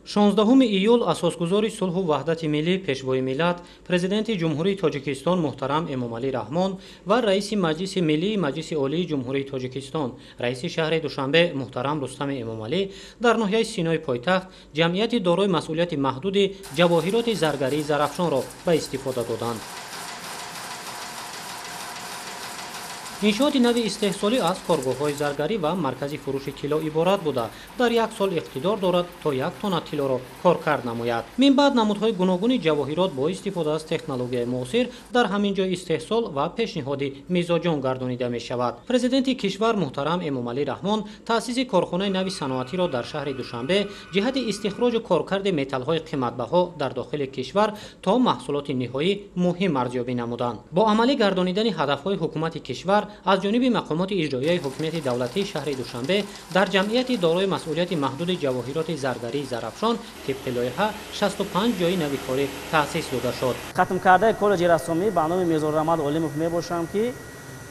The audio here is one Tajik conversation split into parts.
16 июл асосгузори сулҳу ваҳдати миллӣ, Пешвои миллат, Президенти Ҷумҳурии Тоҷикистон муҳтарам Эмомалӣ Раҳмон ва Раиси Маҷлиси Миллии Маҷлиси Олии Ҷумҳурии Тоҷикистон, Раиси шаҳри Душанбе муҳтарам Рустами Эмомалӣ дар ноҳияи Синои пойтахт ҷамъияти дорои масъулияти маҳдуди ҷавоҳироти заргарии Зарафшонро ба истифода доданд. Иншооти нави истеҳсолӣ аз коргоҳҳои заргарӣ ва маркази фурӯши тилло иборат буда, дар як сол иқтидор дорад то 1 тонна тиллоро коркард намояд. Минбаъд намудҳои гуногуни ҷавоҳирот бо истифода аз технологияи муосир дар ҳамин ҷой истеҳсол ва пешниҳоди мизоҷон гардонида мешавад. Президенти кишвар муҳтарам Эмомалӣ Раҳмон таъсиси корхонаи нави саноатиро дар шаҳри Душанбе ҷиҳати истихроҷу коркарди металлҳои қиматбаҳо дар дохили кишвар то маҳсулоти ниҳоӣ муҳим арзёбӣ намуданд. Бо амалӣ гардонидани ҳадафҳои ҳукумати кишвар аз ҷониби мақомоти иҷроияи ҳукумати давлатии шаҳри Душанбе дар ҷамъияти дорои масъулияти маҳдуди ҷавоҳироти заргарии Зарафшон тибқи лоиҳа 65 ҷойи нави корӣ таъсис дода шуд. Хатмкардаи коллеҷи рассомӣ ба номи Мирзораҳмат Олимов мебошам, ки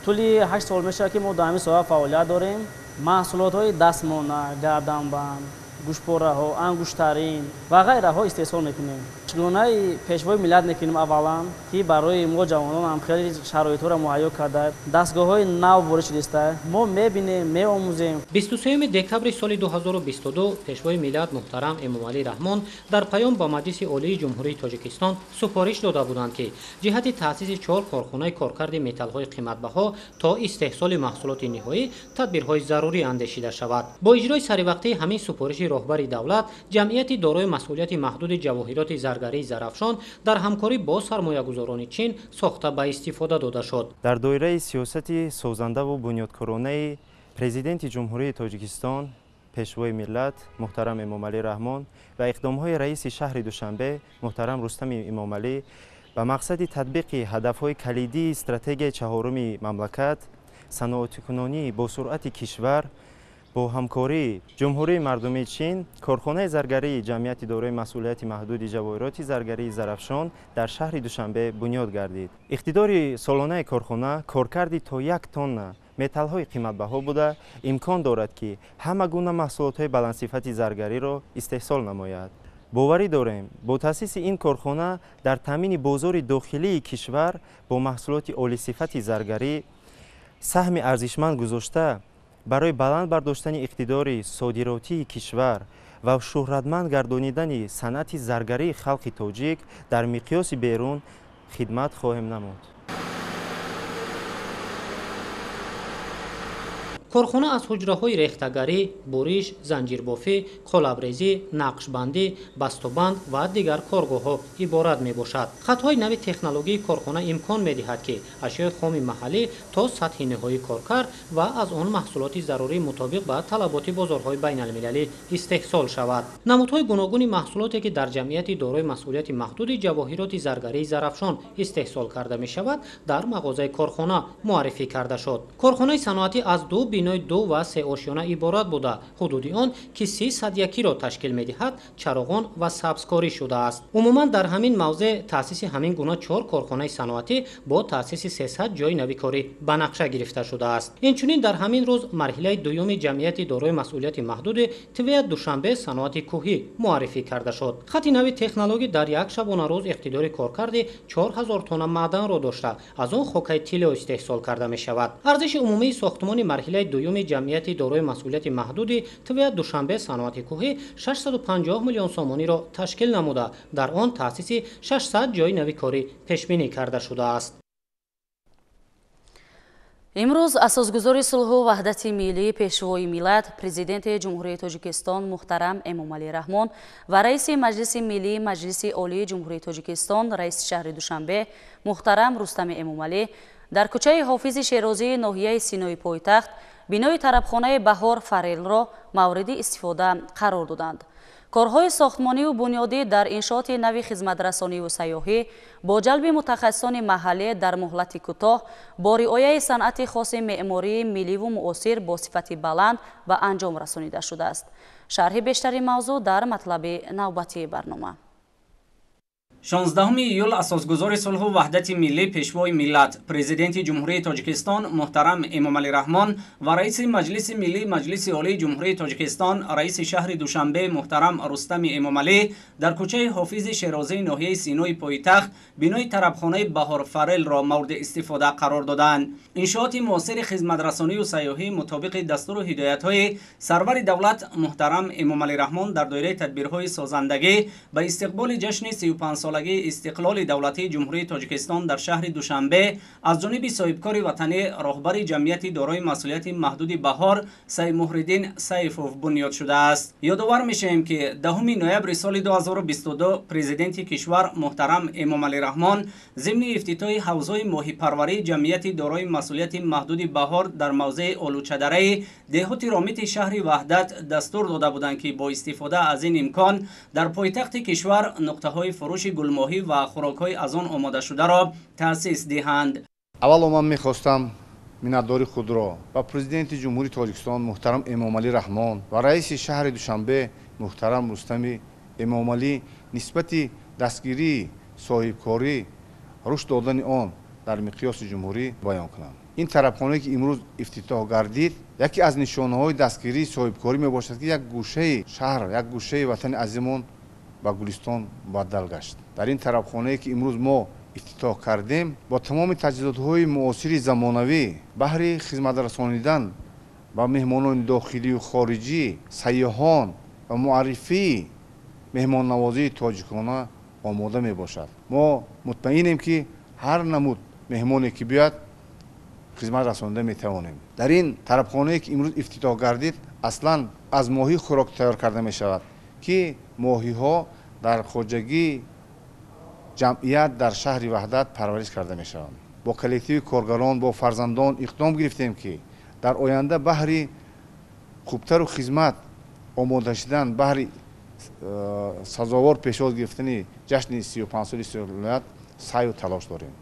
тӯли 8 сол мешавад, ки мо дар ҳамин соҳа фаъолият дорем. Маҳсулотҳои дастмона, гарданбанд, гӯшпораҳо, ангуштарин ва ғайраҳо истеҳсол мекунем. Шукронаи Пешвои миллат мекунем аввалан, ки барои мо ҷавонон ҳам хеле шароитҳоро муҳайё кардааст. Дастгоҳҳои нав ворид шудааст. Мо мебинем, меомӯзем. 23 декабри соли 2022 Пешвои миллат муҳтарам Эмомалӣ Раҳмон дар паём ба Маҷлиси Олии Ҷумҳурии Тоҷикистон супориш дода буданд, ки ҷиҳати таъсиси 4 корхонаи коркарди металлҳои қиматбаҳо то истеҳсоли маҳсулоти ниҳоӣ тадбирҳои зарурӣ андешида шавад. Бо иҷрои саривақтии ҳамин супориши роҳбари давлат, ҷамъияти дорои масъулияти маҳдуди ҷавоҳироти заргарии Зарафшон дар ҳамкорӣ бо сармоягузорони Чин сохта ба истифода дода шуд. Дар доираи сиёсати созандаву бунёдкоронаи Президенти Ҷумҳурии Тоҷикистон, Пешвои миллат муҳтарам Эмомалӣ Раҳмон ва иқдомҳои раиси шаҳри Душанбе муҳтарам Рустами Эмомалӣ ба мақсади татбиқи ҳадафҳои калидии стратегияи чаҳоруми мамлакат, саноатикунонии босуръати кишвар бо ҳамкории Ҷумҳурии Мардумии Чин, корхонаи заргарии ҷамъияти дорои масъулияти маҳдуди ҷавоҳироти заргарии Зарафшон дар шаҳри Душанбе бунёд гардид. Иқтидори солонаи корхона коркарди то 1 тонна металлҳои қиматбаҳо буда, имкон дорад, ки ҳама гуна маҳсулотҳои баландсифати заргариро истеҳсол намояд. Боварӣ дорем, бо таъсиси ин корхона дар таъмини бозори дохилии кишвар бо маҳсулоти олисифати заргарӣ саҳми арзишманд гузошта барои баланд бардоштани иқтидори содиротии кишвар ва шӯҳратманд гардонидани санъати заргарии халқи тоҷик дар миқёси берун хидмат хоҳем намуд. Корхона аз ҳуҷраҳои рехтагарӣ, буриш, занҷирбофӣ, қолабрезӣ, нақшбандӣ, бастубанд ва дигар коргоҳҳо иборат мебошад. Хатҳои нави технологияи корхона имкон медиҳад, ки ашёи хоми маҳаллӣ то сатҳи ниҳоӣ коркард ва аз он маҳсулоти зарурӣ мутобиқ ба талаботи бозорҳои байналмилалӣ истеҳсол шавад. Намудҳои гуногуни маҳсулоте, ки дар ҷамъияти дорои масъулияти маҳдуди ҷавоҳироти заргарии Зарафшон истеҳсол карда мешавад, дар мағозаи корхона муаррифӣ карда шуд. Корхонаи саноатӣ аз 2 бинои 2 ва 3 ошёна иборат буда, ҳудуди он, ки 301-ро ташкил медиҳад, чароғон ва сабзкорӣ шудааст. Умуман дар ҳамин мавзеъ таъсиси ҳамин гуна 4 корхонаи саноатӣ бо таъсиси 300 ҷойи нави корӣ ба нақша гирифта шудааст. Инчунин дар ҳамин рӯз марҳилаи дуюми ҷамъияти дорои масъулияти маҳдуди ТВА Душанбе саноати кӯҳӣ муаррифӣ карда шуд. Хати нави технологӣ дар як шабонарӯз иқтидори коркарди 4000 тонна маъданро дошта, аз он хокаи тилло истеҳсол карда мешавад. Арзиши умумии сохтмони марҳилаи дуюми ҷамъияти дорои масъулияти маҳдуди ТВА Душанбе саноати кӯҳӣ 650 миллион сомониро ташкил намуда, дар он таъсиси 600 ҷойи нави корӣ пешбинӣ карда шудааст. Имрӯз асосгузори сулҳу ваҳдати миллӣ, Пешвои миллат, Президенти Ҷумҳурии Тоҷикистон муҳтарам Эмомалӣ Раҳмон ва Раиси Маҷлиси Миллии Маҷлиси Олии Ҷумҳурии Тоҷикистон, Раиси шаҳри Душанбе муҳтарам Рустами Эмомалӣ дар кӯчаи Ҳофизи Шерозии ноҳияи Синои пойтахт бинои тарабхонаи Баҳор Фарелро мавриди истифода қарор доданд. Корҳои сохтмониву бунёдӣ дар иншооти нави хизматрасониву сайёҳӣ бо ҷалби мутахассисони маҳаллӣ дар муҳлати кӯтоҳ бо риояи санъати хоси меъмории милливу муосир бо сифати баланд ба анҷом расонида шудааст. Шарҳи бештари мавзӯъ дар матлаби навбатии барнома. 16 июл асосгузори сулҳу ваҳдати миллӣ, пешвои миллат, президенти Ҷумҳурии Тоҷикистон муҳтарам Эмомалӣ Раҳмон ва раиси Маҷлиси миллии Маҷлиси Олии Ҷумҳурии Тоҷикистон, раиси шаҳри Душанбе муҳтарам Рустами Эмомалӣ дар кӯчаи Ҳофизи Шерозии ноҳияи Синои пойтахт бинои тарабхонаи Баҳорфарелро мавриди истифода қарор доданд. Иншооти муосири хизматрасонию сайёҳӣ мутобиқи дастуру ҳидоятҳои сарвари давлат муҳтарам Эмомалӣ Раҳмон дар доираи тадбирҳои созандагӣ ба истиқболи ҷашни 35-солагии истиқлоли давлатии Ҷумҳурии Тоҷикистон дар шаҳри Душанбе аз ҷониби соҳибкори ватанӣ, роҳбари ҷамъияти дорои масъулияти маҳдуди Баҳор Саймуҳриддин Сайфов бунёд шудааст. Ёдовар мешавем, ки 10 ноябри соли 2022 президенти кишвар муҳтарам Эмомалӣ Раҳмон зимни ифтитоҳи ҳавзҳои моҳипарварии ҷамъияти дорои масъулияти маҳдуди Баҳор дар мавзеи Олучадараи деҳоти Ромити шаҳри Ваҳдат дастур дода буданд, ки бо истифода аз ин имкон дар пойтахти кишвар нуқтаҳои фурӯши гулмоҳӣ ва хӯрокҳои аз он омодашударо таъсис диҳанд. Аввало ман мехостам миннатдории худро ба президенти Ҷумҳурии Тоҷикистон муҳтарам Эмомалӣ Раҳмон ва раиси шаҳри Душанбе муҳтарам Рустами Эмомалӣ нисбати дастгирии соҳибкорӣ, рушд додани он дар миқёси ҷумҳурӣ баён кунам. Ин тарабхонае ки имрӯз ифтитоҳ гардид, яке аз нишонаҳои дастгирии соҳибкорӣ мебошад, ки як гӯшаи шаҳр, як гӯшаи ватани азимон ба Гулистон мубаддал гашт. Дар ин тарабхонае ки имрӯз мо ифтитоҳ кардем, бо тамоми таҷҳизотҳои муосири замонавӣ баҳри хизматрасонидан ба меҳмонони дохилию хориҷӣ, сайёҳон ва муаррифии меҳмоннавозии тоҷикона омода мебошад. Мо мутмаинем, ки ҳар намуд меҳмоне ки биёяд, хизмат расонида метавонем. Дар ин тарабхонае ки имрӯз ифтитоҳ гардид, аслан аз моҳӣ хӯрок тайёр карда мешавад, ки моҳиҳо дар хоҷагии ҷамъият дар шаҳри Ваҳдат парвариш карда мешаванд. Бо коллективи коргарон, бо фарзандон иқдом гирифтем, ки дар оянда баҳри хубтару хизмат омода шудан, баҳри сазовор пешвоз гирифтани ҷашни 35-соли истиқлолият саъю талош дорем.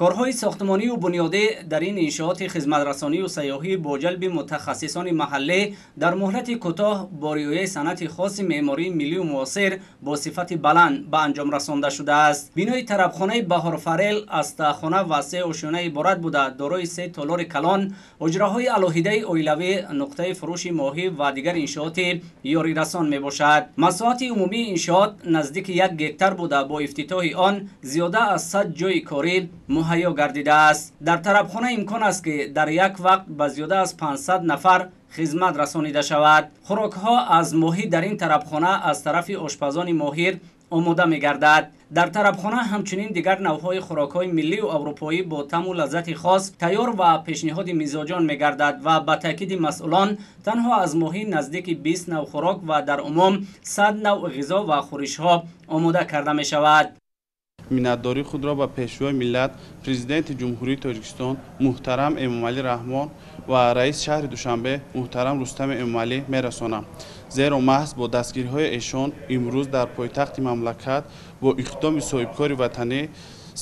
Корҳои сохтмонию бунёдӣ дар ин иншооти хизматрасонию сайёҳӣ бо ҷалби мутахассисони маҳаллӣ дар муҳлати кӯтоҳ бо риояи санъати хоси меъмории миллию муосир бо сифати баланд ба анҷом расонда шудааст. Бинои тарабхонаи Баҳорфарел аз таҳхона ва се ошёна иборат буда, дорои се толори калон, ҳуҷраҳои алоҳидаи оилавӣ, нуқтаи фурӯши моҳӣ ва дигар иншооти ёрирасон мебошад. Масоҳати умумии иншоот наздики 1 гектар буда, бо ифтитоҳи он зиёда аз 100 ҷойи корӣ муҳайё гардидааст. Дар тарабхона имкон аст, ки дар як вақт ба зиёда аз 500 нафар хизмат расонида шавад. Хӯрокҳо аз моҳӣ дар ин тарабхона аз тарафи ошпазони моҳир омода мегардад. Дар тарабхона ҳамчунин дигар навъҳои хӯрокҳои миллию аврупоӣ бо таъму лаззати хос тайёр ва пешниҳоди мизоҷон мегардад ва ба таъкиди масъулон танҳо аз моҳӣ наздики 20 нав хӯрок ва дар умум 100 навъ ғизо ва хӯришҳо омода карда мешавад. Миннатдории худро ба пешвои миллат, президенти Ҷумҳурии Тоҷикистон муҳтарам Эмомалӣ Раҳмон ва раиси шаҳри Душанбе муҳтарам Рустами Эмомалӣ мерасонам. Зеро маҳз бо дастгириҳои эшон имрӯз дар пойтахти мамлакат бо иқдоми соҳибкори ватанӣ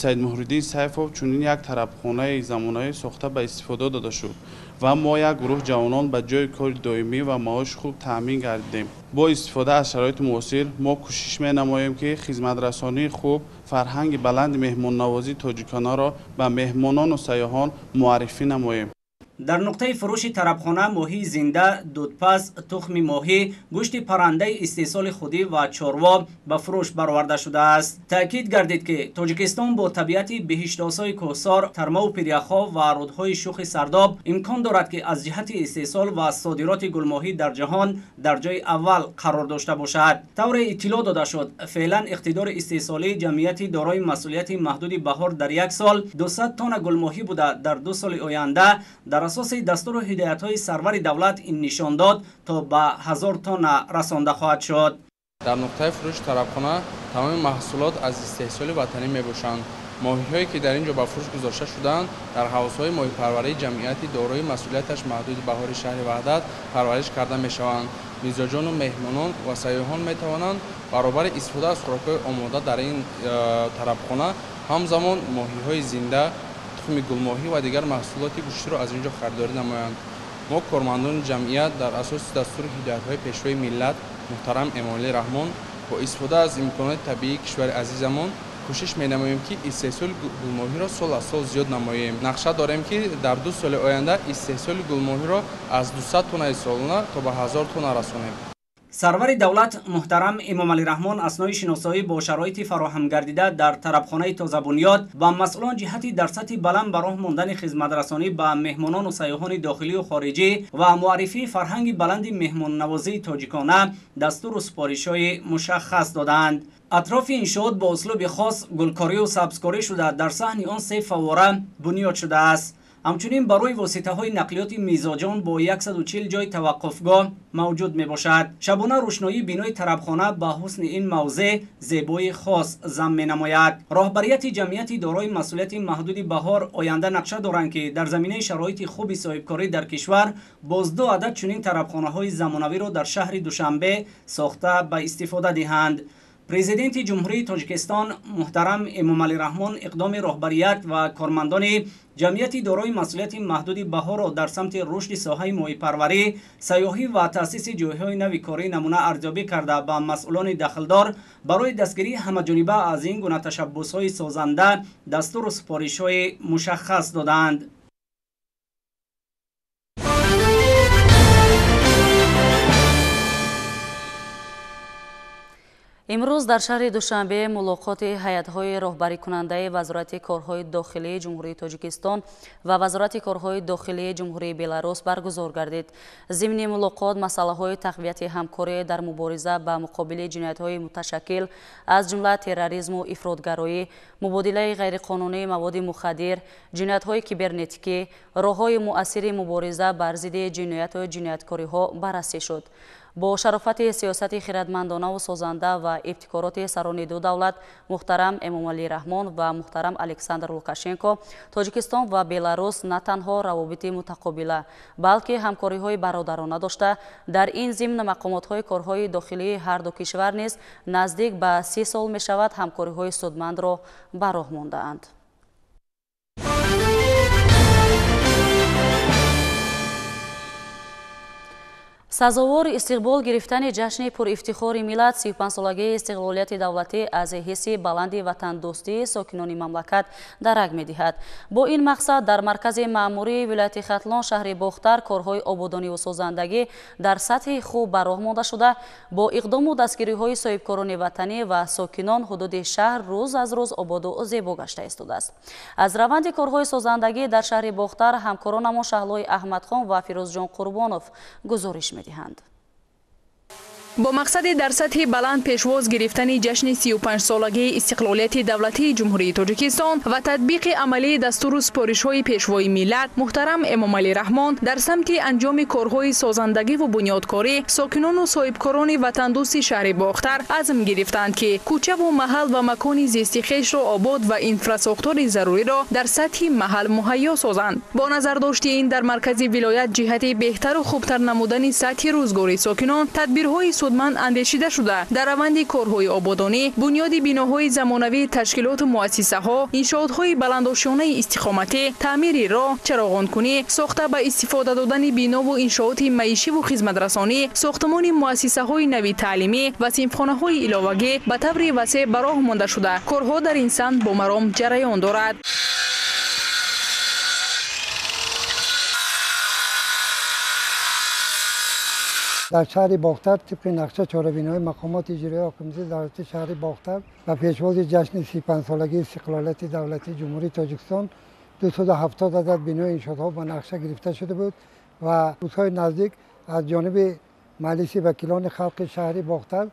Саидмуҳриддин Сайфов чунин як тарабхонаи замонавӣ сохта ба истифода дода шуд ва мо як гурӯҳ ҷавонон ба ҷойи кори доимӣ ва маоши хуб таъмин гардидем. Бо истифода аз шароити муосир мо кӯшиш менамоем, ки хизматрасонии хуб, фарҳанги баланди меҳмоннавозии тоҷиконаро ба меҳмонону сайёҳон муаррифӣ намоем. Дар нуқтаи фурӯши тарабхона моҳии зинда, дудпаз, тухми моҳӣ, гӯшти паррандаи истеҳсоли худӣ ва чорво ба фурӯш бароварда шудааст. Таъкид гардид, ки Тоҷикистон бо табиати биҳиштосои кӯҳсор, тармаву пиряхҳо ва рудҳои шухи сардоб имкон дорад, ки аз ҷиҳати истеҳсол ва содироти гулмоҳӣ дар ҷаҳон дар ҷои аввал қарор дошта бошад. Тавре иттилоъ дода шуд, феълан иқтидори истеҳсолии ҷамъияти дорои масъулияти маҳдуди Баҳор дар як сол 200 тонна гулмоҳӣ буда, дар 2 соли оянда дар асоси дастуру ҳидоятҳои сарвари давлат ин нишондод то ба 1000 тонна расонда хоҳад шуд. Дар нуқтаи фурӯши тарабхона тамоми маҳсулот аз истеҳсоли ватанӣ мебошанд. Моҳиҳое ки дар ин ҷо ба фурӯш гузошта шудаанд, дар ҳавзҳои моҳипарварии ҷамъияти дорои масъулияташ маҳдуди Баҳори шаҳри Ваҳдат парвариш карда мешаванд. Мизоҷону меҳмонон ва сайёҳон метавонанд баробари истифода аз хӯрокҳои омода дар ин тарабхона ҳамзамон моҳиҳои зинда, тухми гулмоҳӣ ва дигар маҳсулоти гӯштиро аз ин ҷо харидорӣ намоянд. Мо кормандони ҷамъият дар асоси дастури ҳидоятҳои пешвои миллат муҳтарам Эмомалӣ Раҳмон бо истифода аз имконоти табиии кишвари азизамон Кӯшиш менамоем, ки истеҳсоли гулмоҳиро сол аз сол зиёд намоем. Нақша дорем, ки дар 2 соли оянда истеҳсоли гулмоҳиро аз 200 тоннаи солона то ба 1000 тонна расонем. Сарвари давлат муҳтарам Эмомалӣ Раҳмон аснои шиносоӣ бо шароити фароҳамгардида дар тарабхонаи тозабунёд ба масъулон ҷиҳати дар сатҳи баланд ба роҳ мондани хизматрасонӣ ба меҳмонону сайёҳони дохилию хориҷӣ ва муаррифии фарҳанги баланди меҳмоннавозии тоҷикона дастуру супоришҳои мушаххас додаанд. Атрофи иншоот бо услуби хос гулкорию сабзкорӣ шуда, дар саҳни он 3 фаввора бунёд шудааст. Ҳамчунин барои воситаҳои нақлиёти мизоҷон бо 140 ҷой таваққуфгоҳ мавҷуд мебошад. Шабона рӯшноии бинои тарабхона ба ҳусни ин мавзеъ зебои хос зам менамояд. Роҳбарияти ҷамъияти дорои масъулияти маҳдуди Баҳор оянда нақша доранд, ки дар заминаи шароити хуби соҳибкорӣ дар кишвар боз 2 адад чунин тарабхонаҳои замонавиро дар шаҳри Душанбе сохта ба истифода диҳанд. Президенти Ҷумҳурии Тоҷикистон муҳтарам Эмомалӣ Раҳмон иқдоми роҳбарият ва кормандони ҷамъияти дорои масъулияти маҳдуди Баҳорро дар самти рушди соҳаи моҳипарварӣ, сайёҳӣ ва таъсиси ҷойҳои нави корӣ намуна арзёбӣ карда, ба масъулони дахлдор барои дастгирии ҳамаҷониба аз ин гуна ташаббусҳои созанда дастуру супоришҳои мушаххас додаанд. Имрӯз дар шаҳри Душанбе мулоқоти ҳайатҳои роҳбарикунандаи Вазорати корҳои дохилии Ҷумҳурии Тоҷикистон ва Вазорати корҳои дохилии Ҷумҳурии Беларус баргузор гардид. Зимни мулоқот масъалаҳои тақвияти ҳамкорӣ дар мубориза ба муқобили ҷиноятҳои муташаккил, аз ҷумла терроризму ифротгароӣ, мубодилаи ғайриқонунии маводи мухаддир, ҷиноятҳои кибернетикӣ, роҳҳои муассири мубориза бар зидди ҷинояту ҷинояткориҳо баррасӣ шуд. Бо шарофати сиёсати хирадмандонаву созанда ва ибтикороти сарони ду давлат муҳтарам Эмомалӣ Раҳмон ва муҳтарам Александр Лукашенко, Тоҷикистон ва Беларус на танҳо равобити мутақобила, балки ҳамкориҳои бародарона дошта, дар ин зимн мақомотҳои корҳои дохилии ҳар ду кишвар низ наздик ба 30 сол мешавад ҳамкориҳои судмандро ба роҳ мондаанд. Сазовори истиқбол гирифтани ҷашни пурифтихори миллат 35-солагии истиқлолияти давлатӣ аз ҳисси баланди ватандӯстии сокинони мамлакат дарак медиҳад. Бо ин мақсад дар маркази маъмурии вилояти Хатлон шаҳри Бохтар корҳои ободониву созандагӣ дар сатҳи хуб ба роҳ монда шуда, бо иқдому дастгириҳои соҳибкорони ватанӣ ва сокинон ҳудуди шаҳр рӯз аз рӯз ободу зебо гашта истодааст. Аз раванди корҳои созандагӣ дар шаҳри Бохтар ҳамкоронамон Шаҳлои Аҳмадхон ва Фирӯзҷон Қурбонов гузориш медиҳанд. Бо мақсади дар сатҳи баланд пешвоз гирифтани ҷашни 35-солагии истиқлолияти давлатии Ҷумҳурии Тоҷикистон ва татбиқи амалии дастуру супоришҳои пешвои миллат муҳтарам Эмомалӣ Раҳмон дар самти анҷоми корҳои созандагиву бунёдкорӣ сокинону соҳибкорони ватандӯсти шаҳри Бохтар азм гирифтанд, ки кӯчаву маҳал ва макони зисти хешро обод ва инфрасохтори заруриро дар сатҳи маҳал муҳайё созанд. Бо назардошти ин дар маркази вилоят ҷиҳати беҳтару хубтар намудани сатҳи рӯзгори сокинон тадбирҳои судманд андешида шуда, дар раванди корҳои ободонӣ, бунёди биноҳои замонавии ташкилоту муассисаҳо, иншоотҳои баландошёнаи истиқоматӣ, таъмири роҳ, чароғонкунӣ, сохта ба истифода додани бинову иншооти маишиву хизматрасонӣ, сохтмони муассисаҳои нави таълимӣ ва синфхонаҳои иловагӣ ба таври васеъ ба роҳ монда шуда, корҳо дар ин самт бо маром ҷараён дорад. Дар шаҳри Бохтар тибқи нақша чорабиниҳои мақомоти иҷроияи ҳокимияти давлатии шаҳри Бохтар ва пешвози ҷашни 35-солагии истиқлолияти давлатии Ҷумҳурии Тоҷикистон 270 адад бинои иншоотҳо ба нақша гирифта шуда буд ва рӯзҳои наздик аз ҷониби Маҷлиси вакилони халқи шаҳри Бохтар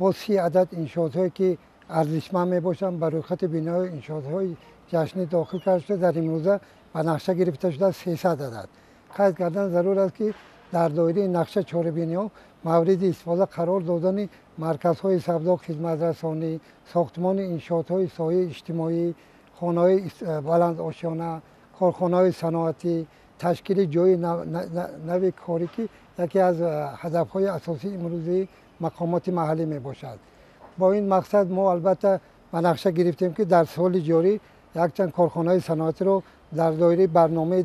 бо 30 адад иншоотҳое ки арзишманд мебошанд ба рӯйхати бинои иншоотҳои ҷашнӣ дохил карда шуда, дар имрӯза ба нақша гирифта шуда 300 адад. Қайд кардан зарур аст, ки дар доираи нақша чорабиниҳо мавриди истифода қарор додани марказҳои савдо, хизматрасонӣ, сохтмони иншоотҳои соҳаи иҷтимоӣ, хонаҳои баландошёна, корхонаҳои саноатӣ, ташкили ҷойи нави корӣ, ки яке аз ҳадафҳои асосии имрӯзии мақомоти маҳаллӣ мебошад. Бо ин мақсад мо албатта ба нақша гирифтем, ки дар соли ҷорӣ якчанд корхонаҳои саноатиро дар доираи барномаи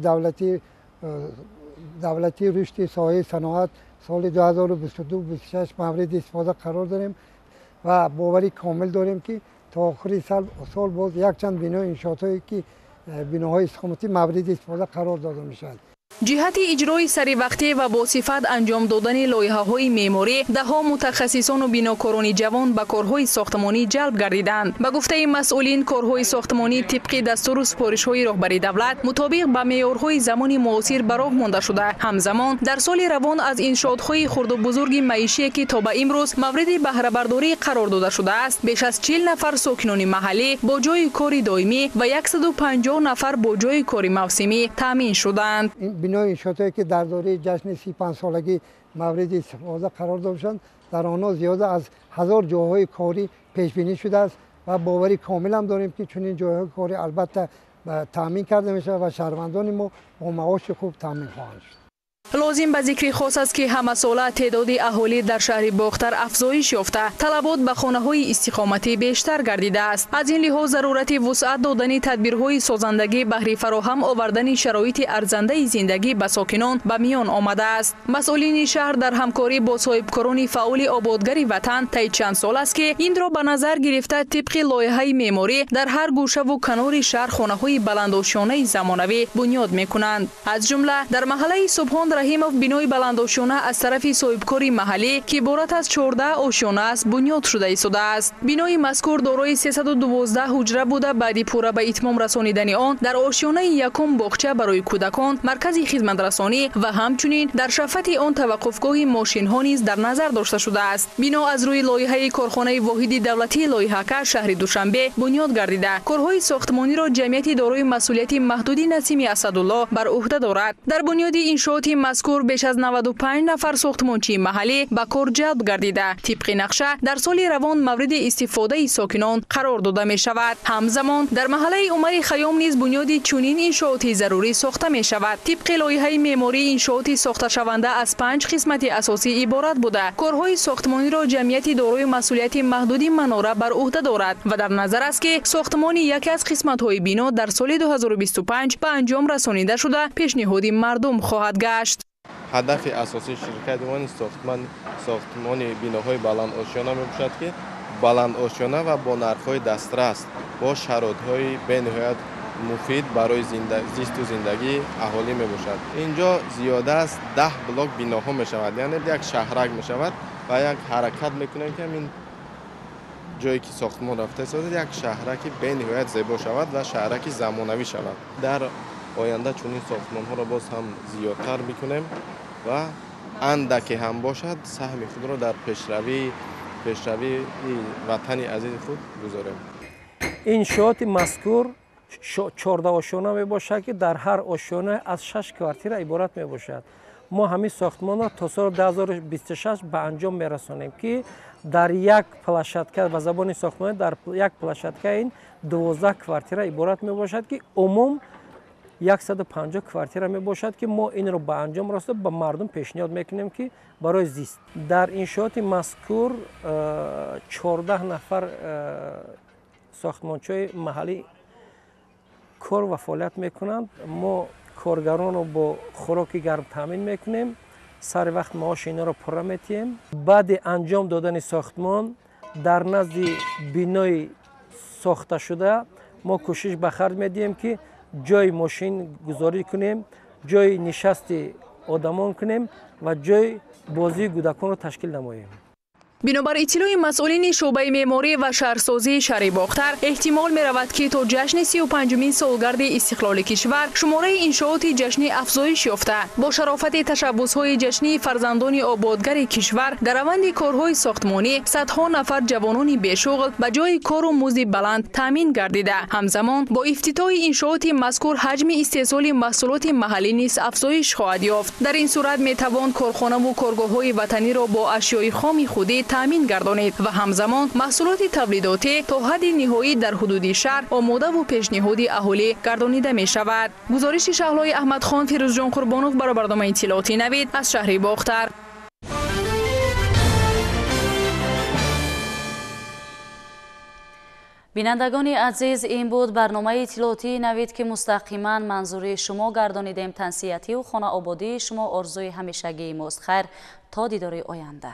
давлатии рушди соҳаи саноат соли 2022-26 мавриди истифода қарор дорем ва боварӣ комил дорем, ки То охири сол боз якчанд бинои иншоотҳое ки биноҳои истиқоматӣ мавриди истифода қарор дода мешавад. Ҷиҳати иҷрои саривақтӣ ва бо сифат анҷом додани лоиҳаҳои меъморӣ даҳҳо мутахассисону бинокорони ҷавон ба корҳои сохтмонӣ ҷалб гардиданд. Ба гуфтаи масъулин, корҳои сохтмонӣ тибқи дастуру супоришҳои роҳбари давлат мутобиқ ба меъёрҳои замони муосир ба роҳ монда шуда, ҳамзамон дар соли равон аз иншоотҳои хурду бузурги маишие ки то ба имрӯз мавриди баҳрабардорӣ қарор дода шудааст, беш аз 40 нафар сокинони маҳаллӣ бо ҷойи кори доимӣ ва 150 нафар бо ҷойи кори мавсимӣ таъмин шуданд. Бинои иншоотҳое ки дар доираи ҷашни 35-солагӣ мавриди истифода қарор дода шуданд, дар онҳо зиёда аз 1000 ҷойҳои корӣ пешбинӣ шудааст ва боварӣ комилам дорем ки чунин ҷойҳои корӣ албатта таъмин карда мешавад ва шаҳрвандони мо бо маоши хуб таъмин хоҳанд шуд. Лозим ба зикри хос аст ки ҳамасола теъдоди аҳолӣ дар шаҳри Бохтар афзоиш ёфта, талабот ба хонаҳои истиқоматӣ бештар гардидааст. Аз ин лиҳоз зарурати вусъат додани тадбирҳои созандагӣ баҳри фароҳам овардани шароити арзандаи зиндагӣ ба сокинон ба миён омадааст. Масъулини шаҳр дар ҳамкорӣ бо соҳибкорони фаъоли ободгари ватан таи чанд сол аст ки инро ба назар гирифта тибқи лоиҳаи меъморӣ дар ҳар гӯшаву канори шаҳр хонаҳои баландошёнаи замонавӣ бунёд мекунанд. Аз ҷумла дар маҳаллаи Субҳон Раҳимов бинои баландошёна аз тарафи соҳибкори маҳаллӣ ки иборат аз 14 ошёна аст бунёд шуда истодааст. Бинои мазкур дорои 312 ҳуҷра буда, баъди пурра ба итмом расонидани он дар ошёнаи якум боғча барои кӯдакон, маркази хизматрасонӣ ва ҳамчунин дар шафати он таваққуфгоҳи мошинҳо низ дар назар дошта шудааст. Бино аз рӯи лоиҳаи корхонаи воҳиди давлатии лоиҳакаш шаҳри Душанбе бунёд гардида, корҳои сохтмониро ҷамъияти дорои масъулияти маҳдуди Насими Асадулло бар ӯҳда дорад. Дар бунёди иншооти мазкур беш аз 95 нафар сохтмончии маҳаллӣ ба кор ҷалб гардида, тибқи нақша дар соли равон мавриди истифодаи сокинон қарор дода мешавад. Ҳамзамон дар маҳаллаи Умари Хайём низ бунёди чунин иншооти зарурӣ сохта мешавад. Тибқи лоиҳаи меъморӣ иншооти сохташаванда аз 5 қисмати асосӣ иборат буда, корҳои сохтмониро ҷамъияти дорои масъулияти маҳдуди Манора бар ӯҳда дорад ва дар назар аст ки сохтмони яке аз қисматҳои бино дар соли 2025 ба анҷом расонида шуда пешниҳоди мардум хоҳад гашт. Ҳадафи асосии ширкати мо сохтмони биноҳои баландошёна мебошад ки баландошёна ва бо нархҳои дастрас, бо шароитҳои бениҳоят муфид барои зисту зиндагии аҳолӣ мебошад. Инҷо зиёда аз 10 блок биноҳо мешавад, яъне як шаҳрак мешавад ва як ҳаракат мекунем ки ҳамин ҷое ки сохтмон рафта истодад як шаҳраки бениҳоят зебо шавад ва шаҳраки замонавӣ шавад. Дар оянда чунин сохтмонҳоро боз ҳам зиёдтар мекунем ва андаке ҳам бошад саҳми худро дар пешравии ватани азизи худ гузорем. Иншооти мазкур 14 ошёна мебошад ки дар ҳар ошёна аз 6 квартира иборат мебошад. Мо ҳамин сохтмонро то соли 2026 ба анҷом мерасонем ки дар як площадка ба забони сохтмонӣ дар як площадка ин 12 квартира иборат мебошад ки умум 150 квартира мебошад ки мо инро ба анҷом расонда ба мардум пешниҳод мекунем ки барои зист. Дар иншооти мазкур 14 нафар сохтмончиҳои маҳаллӣ кор ва фаъолият мекунанд. Мо коргаронро бо хӯроки гарм таъмин мекунем, сари вақт маоши инҳоро пурра метиҳем. Баъди анҷом додани сохтмон дар назди бинои сохташуда мо кӯшиш ба харҷ медиҳем ки ҷои мошин гузорӣ кунем, ҷои нишасти одамон кунем ва ҷои бозии кӯдаконро ташкил намоем. Бинобар иттилои масъулини шӯъбаи меъморӣ ва шаҳрсозии шаҳри Бохтар, эҳтимол меравад ки то ҷашни 35-умин солгарди истиқлоли кишвар шумораи иншооти ҷашнӣ афзоиш ёфта, бо шарофати ташаббусҳои ҷашнии фарзандони ободгари кишвар дар раванди корҳои сохтмонӣ садҳо нафар ҷавонони бешуғл ба ҷои кору музди баланд таъмин гардида, ҳамзамон бо ифтитоҳи иншооти мазкур ҳаҷми истеҳсоли маҳсулоти маҳаллӣ низ афзоиш хоҳад ёфт. Дар ин сурат метавон корхонаву коргоҳҳои ватаниро бо ашёи хоми худӣ таъмин гардонид ва ҳамзамон маҳсулоти тавлидотӣ то ҳадди ниҳоӣ дар ҳудуди шаҳр омодаву пешниҳоди аҳолӣ гардонида мешавад. Гузориши Шаҳлои Аҳмадхон, Фирӯзҷон Қурбонов барои барномаи иттилоотии Навид аз шаҳри Бохтар. Бинандагони азиз, ин буд барномаи иттилоотии Навид ки мустақиман манзури шумо гардонидем. Тансиятию хонаободии шумо орзуи ҳамешагии мост. Хайр, то дидори оянда.